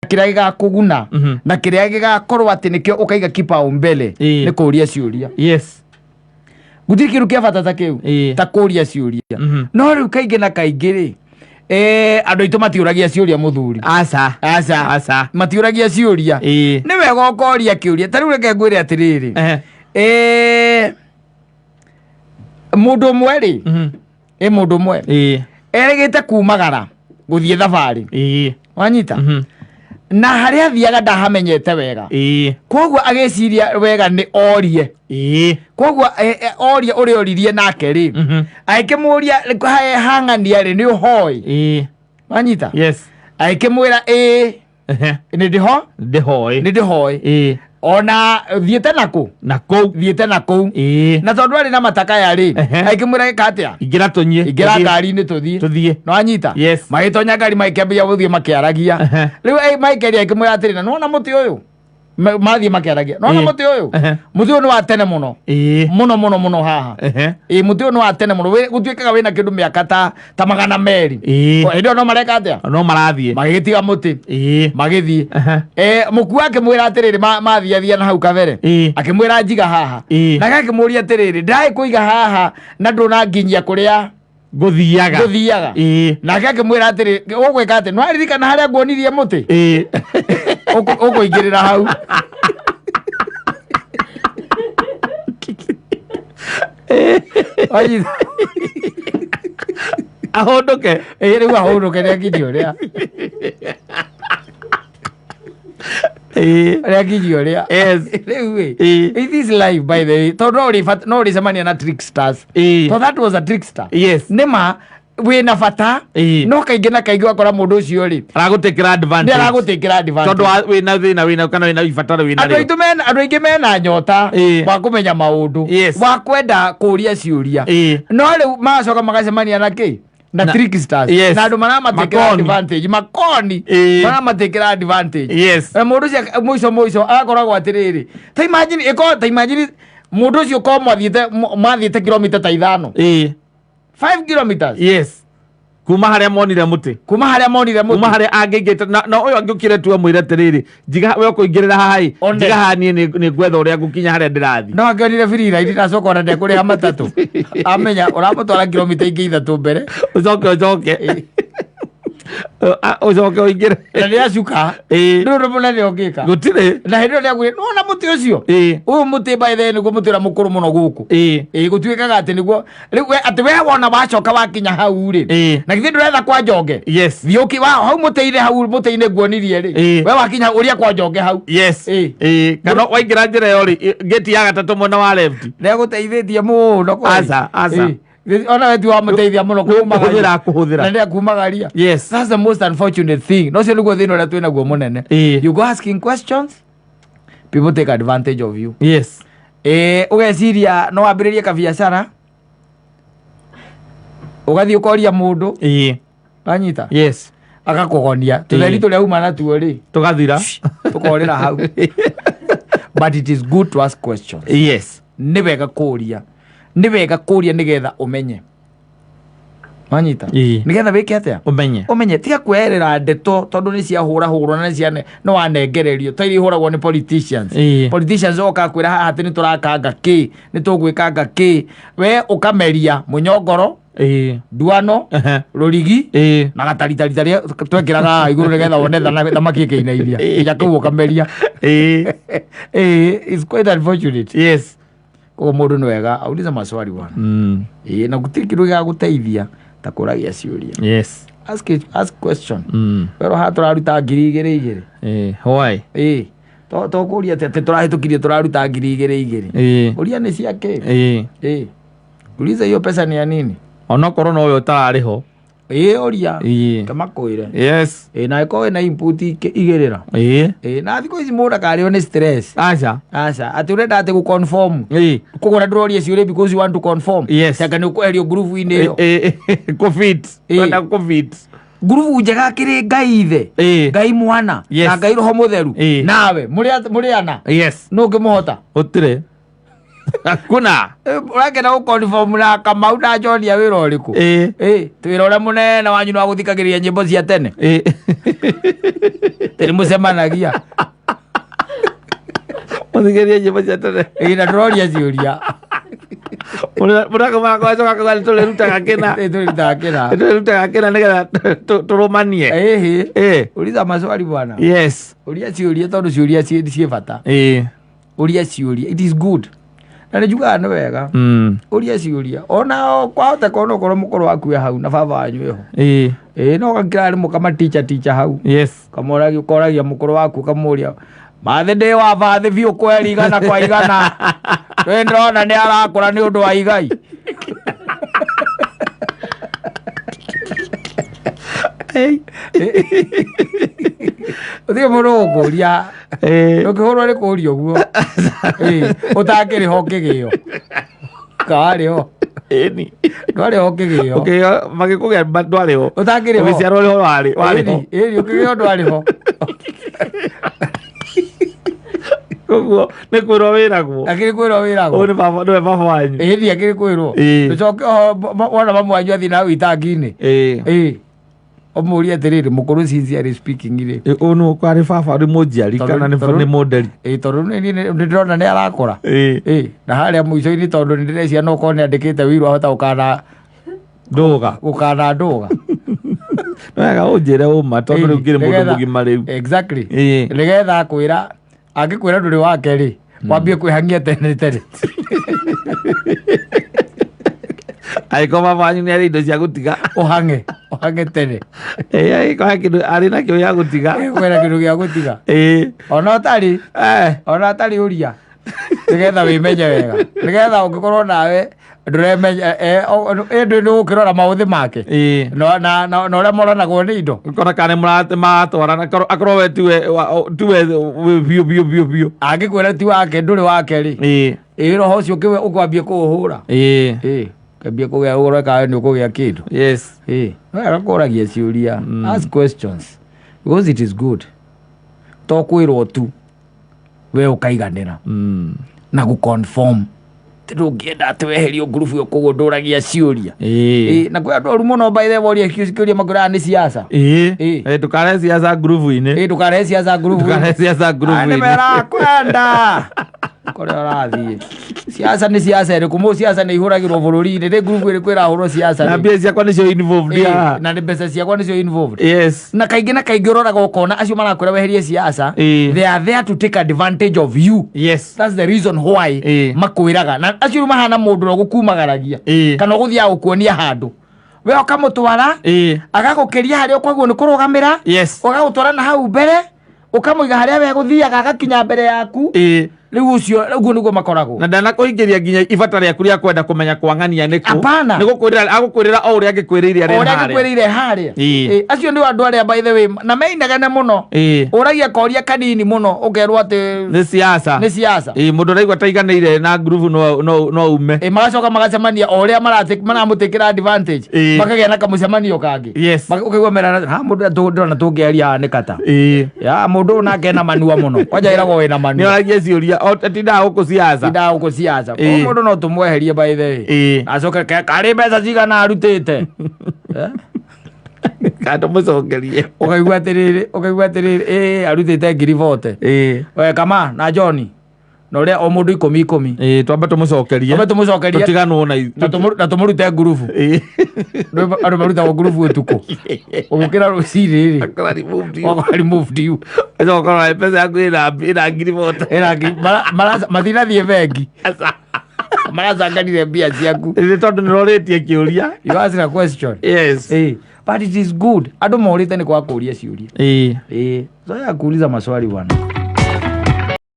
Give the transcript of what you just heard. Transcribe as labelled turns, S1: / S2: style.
S1: Kĩrĩa gĩgakũguna na kĩrĩa gĩgakorwo atĩ nĩkĩo ũkaiga kipaumbele nĩ kũria ciũria. Gũtirĩ kĩndũ kĩa bata ta kĩu, ta kũria ciũria. No rĩu kaingĩ na kaingĩ rĩ, andũ aitũ matiũragia ciũria, mũthuri.
S2: Aca.
S1: Aca.
S2: Aca.
S1: Matiũragia ciũria. Nĩ wega ũkoria kĩũria. Ta rĩu reke ngwĩre atĩrĩrĩ, mũndũ ũmwe rĩ, ĩ mũndũ ũmwe erĩgĩte kumagara gũthiĩ thabarĩ. Wanyita? Na harĩa athiaga ndahamenyete wega. Koguo agĩciria wega nĩ orie. Koguo orie ũrĩa oririe nake rĩ, agĩkĩmũria hang'ania rĩ nĩ ũhoĩ. Wanyita?
S2: Yes.
S1: Agĩkĩmwĩra ĩĩ, nĩ ndĩho.
S2: Ndĩhoĩ.
S1: Nĩ ndĩhoĩ. Ona thiĩte na kũ?
S2: Na kũu.
S1: Thiĩte na kũu. Na tondũ arĩ na matakaya rĩ, agĩkĩmwĩra gĩka atĩa?
S2: Ingĩra tũnyie.
S1: Ingĩra ngari-inĩ tũthiĩ.
S2: Tũthiĩ.
S1: Nĩwanyita?
S2: Yes.
S1: Magĩtonya ngari, magĩkĩambia gũthiĩ makĩaragia. Rĩu Michael akĩmwĩra atĩrĩ, na nĩwona mũtĩ ũyũ? Mathiĩ makĩaragia, nĩwona mũtĩ ũyũ? Mũtĩ ũyũ nĩ wa tene mũno, mũno mũno mũno haha. Ĩĩ, mũtĩ ũyũ nĩ wa tene mũno. Gũtuĩkaga wĩna kĩndũ mĩaka ta 200. Hĩndĩ ĩyo no mareka atĩa?
S2: No marathiĩ.
S1: Magĩgĩtiga mũtĩ, magĩthiĩ. Mũkua akĩmwĩra atĩrĩrĩ, mathiathia na hau kabere, akĩmwĩra njiga haha. Nake akĩmũria atĩrĩrĩ, ndĩraĩ kũiga haha na ndũnanginyia kũrĩa
S2: ngũthiaga.
S1: Ngũthiaga. Nake akĩmwĩra atĩrĩ, ũgwĩka atĩ nĩwaririkana harĩa nguonirie mũtĩ? Ũkũingĩrĩra hau. Wanyita?
S2: Ahũndũke.
S1: Ĩĩ, rĩu ahũndũke, nĩakinyia ũrĩa nĩakinyia ũrĩa. Rĩu ĩ, it is life, by the way, tondũ no ũrĩcemania na tricksters. So that was a trickster. Nĩ ma wĩna bata, no kaingĩ na kaingĩ ũgakora mũndũ ũcio rĩ,
S2: aragũtĩkĩra
S1: nĩ
S2: advantage.
S1: Aragũtĩkĩra advantage.
S2: Tondũ wĩna thĩna wĩna kana wĩna ibataro wĩna
S1: Andũ
S2: rĩo.
S1: aitũ mena, andũ aingĩ mena nyota wa kũmenya maũndũ, wa kwenda kũria ciũria, no rĩu magacoka magacemania na kĩ? Na tricksters, na andũ maramatĩkĩra
S2: Makoni.
S1: advantage, makoni. Maramatĩkĩra advantage. Na mũndũ ũcio mũico mũico agakoragwo atĩrĩrĩ, ta imagine ĩko, ta imagine mũndũ ũcio ko mwathiĩte, mathiĩte kilomita ta 5, 5 kilometers.
S2: Yes, kuma harĩa monire mũtĩ.
S1: Kuma harĩa monire
S2: kuma
S1: mũtĩ.
S2: Harĩa angĩingĩte na ũyũ angĩũkire tu amwĩre atĩrĩrĩ, njiga we ũkũingĩrĩra haha ĩ,
S1: One.
S2: njiga haha, niĩ nĩ ngwetha ũrĩa ngũkinya harĩa ndĩrathiĩ.
S1: No angĩonire free ride ndacoka ona ndekũrĩha matatũ, amenya ũramũtwara kilomita ingĩ 3 mbere.
S2: Ũcoke ũingĩre.
S1: Na nĩ acuka. Nĩ ũndũ mũnene ũngĩka.
S2: Gũtirĩ.
S1: Na hĩndĩ ĩyo nĩakwĩra, nĩwona mũtĩ ũcio? Ũyũ mũtĩ, by the way, nĩguo mũtĩ ũrĩa mũkũrũ mũno gũkũ. Ĩĩ, gũtuĩkaga atĩ nĩguo rĩu atĩ we wona wacoka wakinya hau rĩ, na githĩ ndũretha kwa njonge?
S2: Yes.
S1: Thiĩ ũki wa hau mũtĩ-inĩ, hau mũtĩ-inĩ nguonirie rĩ. We wakinya ũria kwa njonge hau.
S2: Ĩĩ, kana waingĩra njĩra ĩyo rĩ, ngĩti ya gatatũ mwena wa left.
S1: Nĩagũteithĩtie mũno kweli.
S2: Aca, aca.
S1: Ĩĩ. Ona we ti wamũteithia mũno.
S2: Kũhũthĩra kũhũthĩra.
S1: Na nĩakumagaria. That's the most unfortunate thing. No cio nĩguo thĩna ũrĩa twĩ naguo mũnene. You go asking questions, people take advantage of you. Ĩĩ, ũgeciria no wambĩrĩrie kabiacara, ũgathiĩ ũkoria mũndũ. Wanyita?
S2: Yes.
S1: Agakũgonia tũtheri tũrĩa uma natuo rĩ,
S2: tũgathira.
S1: Tũkorĩra hau. But it is good to ask questions. Nĩ wega kũria, nĩ wega kũria nĩgetha ũmenye. Wanyita? Nĩgetha wĩke atĩa?
S2: Ũmenye.
S1: Ũmenye. Tiga kweherera ndeto tondũ nĩ ciahũrahũrwo na nĩ ciane nĩ wanengererio, ta iria ihũragwo nĩ politicians. Politicians oka kwĩra haha atĩ nĩ tũrakanga kĩ, nĩ tũgwĩkanga kĩ, we ũkameria mũnyongoro, nduano, rũrigi na gataritari tarĩa twekĩraga haha igũrũ nĩgetha wone thamaki ĩkĩinainia nginya kũu ũkameria. Ĩĩ, it's quite unfortunate. Koguo mũndũ nĩ wega aulize maswali, bwana. Ĩĩ, na gũtirĩ kĩndũ gĩgagũteithia ta kũragia ciũria. Ask, ask question. Werwo haha tũraruta 2000 igĩrĩ.
S2: Why?
S1: Ĩĩ, to kũria atĩ tũrahĩtũkirie tũraruta 2000 igĩrĩ. Ũria nĩ cia kĩ. Ĩĩ, uliza hiyo pesa ni ya nini.
S2: Onokorwo nowe ũtararĩ ho.
S1: Ĩĩ, ũria. Kamakwĩre. Ĩĩ, na ĩkorwo ĩna input igĩrĩra. Ĩĩ, na thikũ ici mũndũ akarĩo nĩ stress.
S2: Aca.
S1: Aca, atĩ ũrenda atĩ gũconform kũgũra, ndũroria ciũria because you want to conform. Anga nĩ ũkweherio ngurubu-inĩ ĩyo.
S2: Kũfit. Kwenda kũfit.
S1: Ngurubu njega kĩrĩ Ngai Ithe, Ngai Mwana, na Ngai Roho Mũtheru. Nawe mũrĩ ana. Nũ ũngĩmũhota?
S2: Gũtirĩ, hakuna.
S1: Ũrakena gũconform na Kamau na John ya wĩra ũrĩkũ? Ĩĩ, wĩra ũrĩa mũnene wanyu nĩ wa gũthikagĩrĩria nyĩmbo cia tene. Nĩ mũcemanagia.
S2: Mũthikĩrĩrie nyĩmbo cia tene.
S1: Ĩ, na ndũroria ciũria.
S2: Mũrakomaga kwacoka kuga nĩtũrĩrutaga kĩna.
S1: Ĩ, tũrĩrutaga kĩna.
S2: Nĩtũrĩrutaga kĩna nĩgetha tũrũmanie.
S1: Ĩhĩ.
S2: Ĩ.
S1: Uliza maswali bwana.
S2: Yes.
S1: Ũria ciũria tondũ ciũria ciĩ bata.
S2: Ĩ.
S1: Ũria ciũria. It is good. Na nĩ njugaga nĩ wega. Ũria ciũria. Ona kwahoteka ona ũkorwo mũkũrũ waku e hau na baba wanyu eho.
S2: Ĩ.
S1: Ĩ, no gakĩra rĩmwe kamaticha ticha hau.
S2: Yes.
S1: Kamoragia, ũkoragia mũkũrũ waku ũkamũria mathĩ ndĩ wa bathĩ biũ kweri igana kwa igana. Nĩ ndĩrona nĩ arakũra nĩ ũndũ wa igai. Ũtige mũndũ gũkũria. Ndũngĩhũrwo nĩ kũũria ũguo. Ũtakĩrĩ ho ũkĩgĩo. Kawarĩ ho.
S2: Ĩni.
S1: Ndwarĩ ho ũkĩgĩo.
S2: Ũkĩgĩo magĩkũgĩa ndwarĩ ho.
S1: Ũtakĩrĩ ho.
S2: Ũgĩciarwo nĩho warĩ. Warĩ ho.
S1: Ĩni, ũkĩgĩo ndwarĩ ho.
S2: Koguo nĩ kwĩrwo wĩragwo.
S1: Akĩrĩ kwĩrwo wĩragwo.
S2: Ũyũ nĩ baba, nĩwe baba wanyu.
S1: Ĩni akĩrĩ kwĩrwo. Ũcoke oho wona mamu wanyu athiĩ na hau itangi-inĩ. Ĩĩ. Ũmũrie atĩrĩrĩ, mũkũrũ sincerely speaking rĩ.
S2: Ũyũ nĩ ũkarĩ baba, nĩ mũnjiari kana nĩ mũnderi.
S1: Ĩĩ, tondũ nĩ ndĩrona nĩ arakũra. Ĩĩ, na harĩa mũico-inĩ tondũ nĩ ndĩreciria no ũkorwo nĩ andĩkĩte wiru ahota gũkana
S2: ndũga.
S1: Gũkana ndũga.
S2: Nĩ wega ũnjĩre ũma tondũ rĩu ngĩrĩ mũndũ mũgima rĩu.
S1: Exactly. Nĩgetha akwĩra, angĩkwĩra ndũrĩ wake rĩ, wambie kwĩhang'ia tene tene.
S2: Angĩkorwo baba wanyu nĩ arĩ indo cia gũtiga.
S1: Ũhang'e, ũhang'e tene.
S2: Ĩĩ, angĩkorwo he kĩndũ arĩ nakĩo gĩa gũtiga.
S1: Kwĩna kĩndũ gĩa gũtiga. Ona ũtarĩ, ona ũtarĩ ũria. Nĩgetha wĩmenye wega. Nĩgetha ũngĩkorwo nawe ndũremenya, ĩndĩ nĩ ũgũkĩrora maũthĩ make. Na, na, na ũrĩa moranagwo nĩ indo.
S2: Ũkona kana nĩ maratwarana, akorwo we tiwe biũ biũ biũ biũ.
S1: Angĩkwĩra ti wake, ndũrĩ wake rĩ. Ĩĩ, roho ũcio ũkwambia kũũhũra. Ĩĩ, ũkambia kũgĩa ũrore kana nĩ ũkũgĩa kĩndũ.
S2: Yes.
S1: Ĩĩ, no wega kũragia ciũria. Ask questions because it is good. To kwĩrwo tu we ũkaiganĩra. Na gũ-conform. Tondũ ũngĩenda atĩ weherio ngurubu ĩyo koguo ndũragia ciũria. Ĩĩ, na kwĩ andũ oru mũno by the way woria kĩũria makwĩraga nĩ siasa.
S2: Ĩĩ. Ĩĩ, ndũkarehe siasa ngurubu-inĩ.
S1: Ĩĩ, ndũkarehe siasa ngurubu-inĩ.
S2: Ndũkarehe siasa ngurubu-inĩ.
S1: Nĩ merakwenda. Kũrĩa ũrathiĩ. Siasa nĩ siasa ĩrĩkũ? Mũ siasa nĩ ihũragĩrwo bũrũri-inĩ. Nĩ ngurubu ĩrĩkũ ĩrahũrwo siasa
S2: Na
S1: rĩ?
S2: mbia ciakwa nĩcio involved
S1: Ĩĩ,
S2: haha.
S1: na nĩ mbeca ciakwa nĩcio involved.
S2: Yes.
S1: Na kaingĩ na kaingĩ ũroraga ũkona acio marakwĩra weherie siasa, they are there to take advantage of you.
S2: Yes.
S1: That's the reason why makwĩraga. Na acio rĩu mahana mũndũ ũrĩa ũgũkumagaragia. Kana ũgũthiaga gũkuonia handũ. We ũkamũtwara, agagũkĩria harĩa ũkwagwo nĩ kũrũgamĩra.
S2: Yes.
S1: Ũgagũtwara na hau mbere, ũkamũiga harĩa we gũthiaga agakinya mbere yaku. Rĩu ũcio, ũguo nĩguo makoragwo.
S2: Na ndanakũingĩria nginya ibata rĩaku rĩa kwenda kũmenya kwang'ania nĩkũ.
S1: Hapana.
S2: Nĩ gũkwĩrĩra, agũkwĩrĩra o ũrĩa angĩkwĩrĩire arĩ
S1: O ũrĩa
S2: harĩa.
S1: angĩkwĩrĩire harĩa. Ĩĩ, acio nĩo andũ arĩa by the way, na meinegene mũno. Ũragia koria kanini mũno, ũkerwo atĩ
S2: Nĩ siasa.
S1: Nĩ siasa.
S2: Ĩĩ, mũndũ ũraigua taiganĩire na ngurubu no ume.
S1: Ĩĩ, magacoka magacemania o ũrĩa maramũtĩkĩra advantage. Makagĩa na kamũcemanio kangĩ.
S2: Yes.
S1: Ũkaigua merana, ha, mũndũ ũrĩa ndĩrona tũngĩaria haha nĩ kata.
S2: Ĩĩ.
S1: Ya, mũndũ ũyũ nake ena manua mũno. Kwanja ĩragwo wĩna manua.
S2: Nĩ oragia ciũria, o, tindaga gũkũ siasa.
S1: Tindaga gũkũ siasa.
S2: Ĩĩ.
S1: Mũndũ no tũmweherie by the way.
S2: Ĩĩ.
S1: Acoke karĩ mbeca cigana arutĩte.
S2: Kana tũmũcokerie.
S1: Ũkaigua atĩrĩrĩ, ũkaigua atĩrĩrĩ, ĩĩ, arutĩte ngiri bote.
S2: Ĩĩ.
S1: We kama na John. Na ũrĩa o mũndũ ikũmi ikũmi.
S2: Ĩĩ, twambe tũmũcokerie.
S1: Twambe tũmũcokerie.
S2: Tũtiganwo na
S1: Na tũmũrute ngurubu.
S2: Ĩĩ.
S1: Andũ marutagwo ngurubu ũtukũ. Ũgũkĩra rũcinĩ rĩ.
S2: Akora removed you.
S1: Akora removed you.
S2: Acoka ũkarora mbeca yaku ĩna ngiri bote.
S1: Ĩna ngiri, matinathiĩ bengi. Maracanganire mbia ciaku.
S2: Nĩ tondũ nĩrorĩtie kĩũria.
S1: You ask a question.
S2: Yes.
S1: Ĩĩ. But it is good. Andũ morĩte nĩ kwaga kũũria ciũria.
S2: Ĩĩ.
S1: Ĩĩ. Zoea kuuliza maswali bwana.